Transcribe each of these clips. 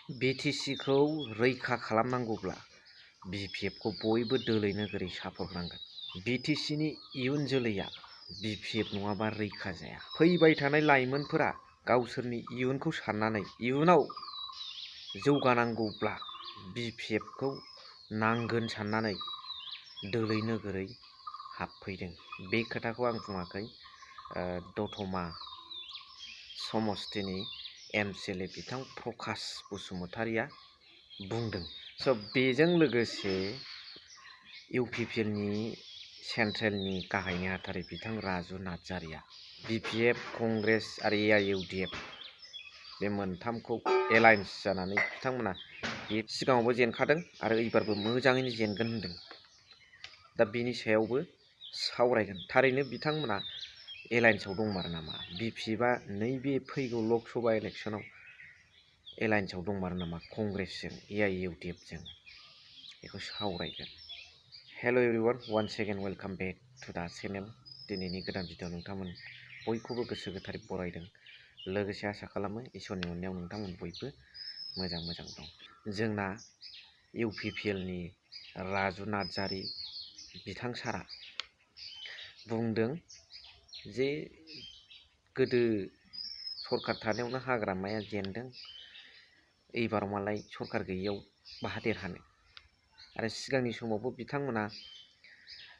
बिटिसिखौ रैखा खालामनांगौब्ला बिपिएफखौ बयबो दोलै नोगोरै सापर्ट नांगोन। बिटिसिनि इयुन जोलैया बिपिएफ नङाबा रैखा जाया। फैबाय थानाय लाइमोनफोरा गावसोरनि इयुनखौ साननानै इयुनाव जौगानांगौब्ला बिपिएफखौ नांगोन साननानै दोलै नोगोरै हाबफैदों। बे खोथाखौ आं बुङाखै, दतमा समस्तिनि एमसिएलए बिथां प्रकाश बसुमतारिया बुंदों। बेजों लोगोसे इउपिपिएलनि सेन्ट्रेलनि गाहाय नेहाथारि बिथां राजु नार्जारिया बिपिएफ, कंग्रेस आरो एआइइउडिएफ बे मोनथामखौ एलायन्स जानानै बिथांमोना बे सिगाङावबो जेनखादों आरो एबारबो मोजाङैनो जेनगोन होनदों। दा बिनि सायावबो सावरायगोन। थारैनो बिथांमोना एलायन्सआव दंमारो नामा? बिपिएफआ नैबे फैगौ लकसभा इलेक्सनाव एलायन्सआव दंमारो नामा कंग्रेसजों एआइइउडिएफजों? बेखौ सावरायगोन। Hello' everyone, once again welcome back to the channel. दिनैनि गोदान भिडिअ नोंथांमोन बयखौबो गोसो गोथारै बरायदों। लोगोसे आसा खालामो इसोरनि अननायाव नोंथांमोन बयबो मोजां दं। जोंना इउपिपिएलनि राजु नार्जारि बिथां सारा बुंदों जे गोदो सरकार थानायावनो हाग्रामाया जेनदों, एबाराव मालाय सरकार गैयियाव बाहा देरहानो। आरो सिगांनि समावबो बिथांमोना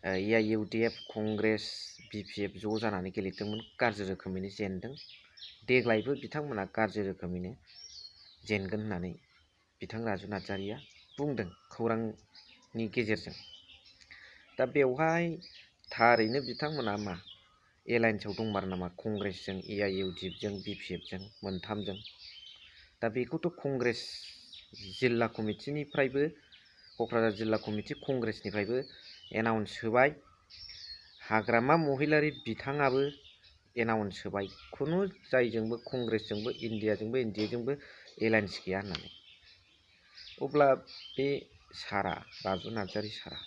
एआइइउडिएफ, कंग्रेस, बिपिएफ ज' जानानै गेलेदोंमोन, गाज्रि रोखोमैनो जेनदों। देग्लायबो बिथांमोना गाज्रि रोखोमैनो जेनगोन होननानै बिथां राजु नार्जारिया बुंदों खौरांनि गेजेरजों। दा बेवहाय थारैनो बिथांमोना मा एलायन्सआव दंमारो नामा कंग्रेसजों, एआइइउडिएफजों, बिपिएफजों मोनथामजों? दा बेखौथ' कंग्रेस जिल्ला कमिटिनिफ्रायबो, क'क्राझार जिल्ला कमिटि कंग्रेसनिफ्रायबो एनाउन्स होबाय। हाग्रामा महिलारि बिथाङाबो एनाउन्स होबाय खुनु जायजोंबो कंग्रेसजोंबो एनडिएजोंबो एलायन्स गैया होननानै। अब्ला बे सारा राजु नार्जारि सारा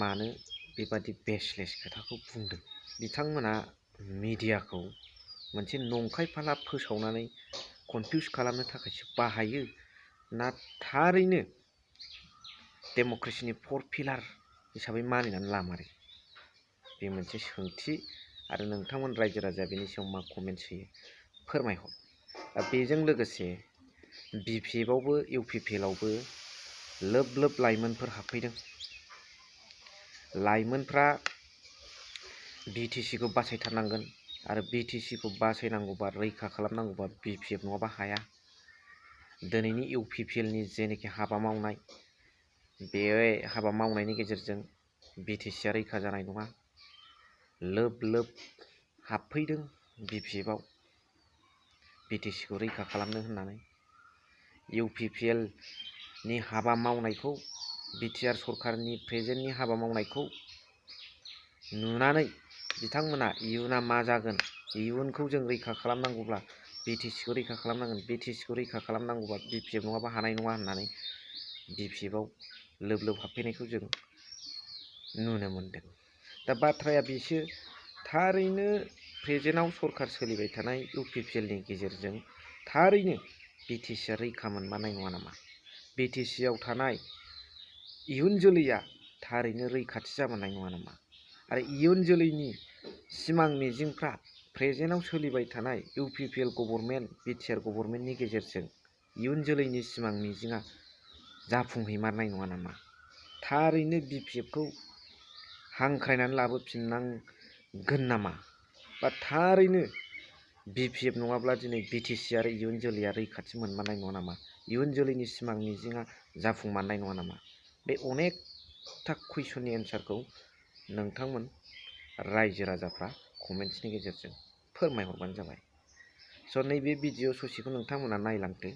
मानो बेबादि बेसलेस खोथाखौ बुंदों? बिथांमोना मिडियाखौ मोनसे नंखाय फाला फोसावनानै कनफिउस खालामनो थाखायसो बाहायो ना थारैनो डेम'क्रेसिनि 4 पिलार हिसाबै मानिनानै लामारो? बे मोनसे सोंथि। आरो नोंथांमोन रायजो राजाया बेनि सायाव मा कमेन्ट्स होयो फोरमायहर। बेजों लोगोसे बिपिएफआवबो इउपिपिएलआवबो लोब लाइमोनफोर हाबफैदों। लाइमोनफ्रा बिटिसिखौ बासायथारनांगोन आरो बिटिसिखौ बासायनांगौबा, रैखा खालामनांगौबा बिपिएफ नङाबा हाया। दिनैनि इउपिपिएलनि जेनोखि हाबा मावनाय, बे हाबा मावनायनि गेजेरजों बिटिसिआ रैखा जानाय नङा। लोब हाबफैदों बिपिएफआव बिटिसिखौ रैखा खालामनो होननानै। इउपिपिएलनि हाबा मावनायखौ, बिटिआर सरकारनि प्रेजेन्टनि हाबा मावनायखौ नुनानै बिथांमोना इयुना मा जागोन, इयुनखौ जों रैखा खालामनांगौब्ला बिटिसिखौ रैखा खालामनांगोन, बिटिसिखौ रैखा खालामनांगौबा बिपिएफ नङाबा हानाय नङा होननानै बिपिएफआव लोब हाबफैनायखौ जों नुनो मोनदों। दा बाथ्राया बेसो, थारैनो प्रेजेन्टआव सरकार सोलिबाय थानाय इउपिपिएलनि गेजेरजों थारैनो बिटिसिआ रैखा मोनमारनाय नङा नामा? बिटिसिआव थानाय इयुन जोलैया थारैनो रैखाथि जाबोनाय नङा नामा? आरो इयुन जोलैनि सिमां मिजिंफ्रा प्रेजेन्टआव सोलिबाय थानाय इउपिपिएल गभर्नमेन्ट, बिटिआर गभर्नमेन्टनि गेजेरजों इयुन जोलैनि सिमां मिजिङा जाफुंहैमारनाय नङा नामा? थारैनो बिपिएफखौ हांख्रायनानै लाबोफिननांगोन नामा? बा थारैनो बिपिएफ नङाब्ला दिनै बिटिसि आरो इयुन जोलैया रैखाथि मोनमारनाय नङा नामा? इयुन जोलैनि सिमां मिजिङा जाफुंमारनाय नङा नामा? बे अनेकथा कुइसननि एन्सारखौ नोंथांमोन रायजो राजाफ्रा कमेन्ट्सनि गेजेरजों फोरमायहरबानो जाबाय। नैबे भिडिअ ससेखौ नोंथांमोना नायलांदो।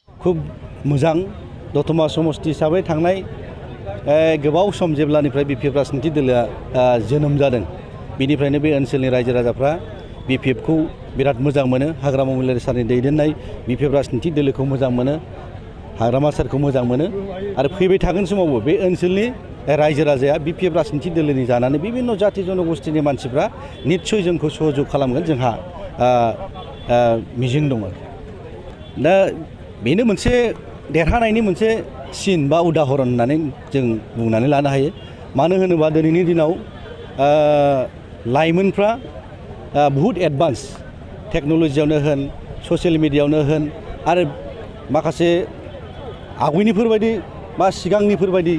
खुब मोजां। दतमा समस्ति हिसाबै थांनाय गोबाव सम जेब्लानिफ्राय बिपिएफ राजनिति दोलोआ जोनोम जादों, बेनिफ्रायनो बे ओनसोलनि रायजो राजाफ्रा बिपिएफखौ बिराद मोजां मोनो। हाग्रामा महिलारि सारनि दैदेननाय बिपिएफ राजनिति दोलोखौ मोजां मोनो, हाग्रामा सारखौ मोजां मोनो। आरो फैबाय थागोन समावबो बे ओनसोलनि रायजो राजाया बिपिएफ राजनिति दोलोनि जानानै बिभिन्न जाति जनगोष्ठीनि मानसिफ्रा निस्सय जोंखौ सहयोग खालामगोन, जोंहा मिजिं दङ। दा बेनो मोनसे देरहानायनि मोनसे सिन बा उदाहरन होननानै जों बुंनानै लानो हायो। मानो होनोबा दिनैनि दिनाव लाइमोनफ्रा बहुद एडभान्स टेक्न'लजियावनो होन ससियेल मिडियायावनो होन आरो माखासे आवगायनिफोरबायदि बा सिगांनिफोरबायदि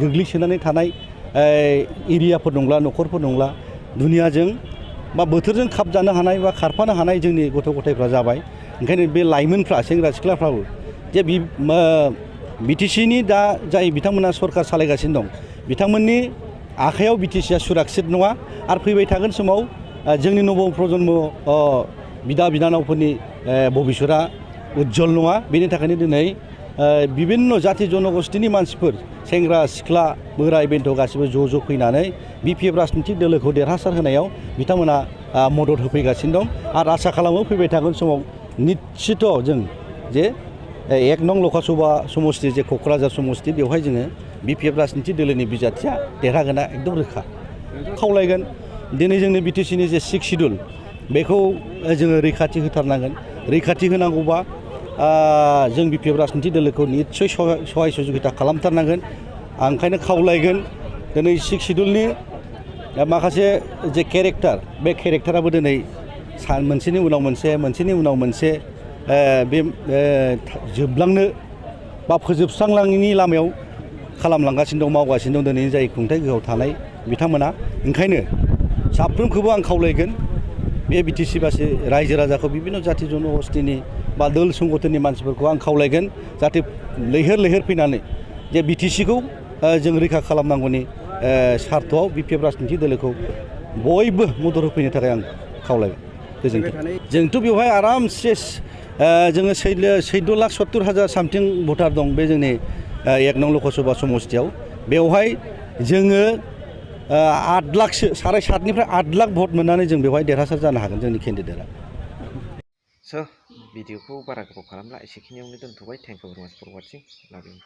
गोग्लैसोनानै थानाय एरियाफोर नंला न'खरफोर नंला दुनियाजों बा बोथोरजों खाबजानो हानाय बा खारफानो हानाय जोंनि गथ' गथायफ्रा जाबाय। ओंखायनो बे लाइमोनफ्रा सेंग्रा सिख्लाफ्राबो जे बिटिसिनि दा जाय बिथांमोना सरकार सालायगासिनो दं बिथांमोननि आखायाव बिटिसिआ सुराक्षित नङा आरो फैबाय थागोन समाव जोंनि नब प्रजन्म बिदा बिनानावफोरनि भबिष्यतआ उज्जवल नङा। बेनि थाखायनो दिनै बिभिन्न जाति जनगोष्ठीनि मानसिफोर सेंग्रा सिख्ला बोराय बेन्थ गासिबो ज' फैनानै बिपिएफ राजनितिक दोलोखौ देरहासार होनायाव बिथांमोना मदद होफैगासिनो दं आरो आसा खालामो फैबाय थागोन समाव निश्चित जों जे 1 नं लकसभा समष्टि जे क'क्राझार समष्टि बेवहाय जोङो बिपिएफ राजनितिक दोलोनि बिजाथिया देरहागोना एकदम रोखा। खावलायगोन दिनै जोंनि बिटिसिनि जे 6 शिड्युल बेखौ जोङो रैखाथि होथारनांगोन। रैखाथि होनांगौबा जों बिपिएफ राजनितिक दोलोखौ निस्सय सहाय सहजुगिता खालामथारनांगोन। आं ओंखायनो खावलायगोन दिनै 6 शिड्युलनि माखासे जे केरेक्टार बे केरेक्टाराबो दिनै मोनसेनि उनाव मोनसेनि उनाव मोनसे बे जोबलांनो बा फोजोबस्रांलाङिनि लामायाव खालामलांगासिनो दं मावगासिनो दं दिनैनि जाय खुंथाय गोहोआव थानाय बिथांमोना। ओंखायनो साफ्रोमखौबो आं खावलायगोन बे बिटिसि बासि रायजो राजाखौ बिभिन्न जाति जनगोष्ठीनि बा दोल संगठननि मानसिफोरखौ आं खावलायगोन जाहाथे लैहोर फैनानै जे बिटिसिखौ जों रैखा खालामनांगौनि सार्थआव बिपिएफ राजनितिक दोलोखौ बयबो मदद होफैनो थाखाय आं खावलायगोन। गोजोन्थों। जोंथ' बेवहाय आरामसे जोङो 14,70,000 सामथिं भटार दं बे जोंनि 1 नं लकसभा समष्टियाव। बेवहाय जोङो 8 लाखसो 7.5निफ्राय 8 लाख भट मोननानै जों बेवहाय देरहासार जानो हागोन जोंनि केन्डिडेटआ। भिडिअखौ बारा गोबाव खालामला एसेखिनियावनो दोनथ'बाय। थेंक इउ भेरि माच फर वाचिं। लाभ इउ।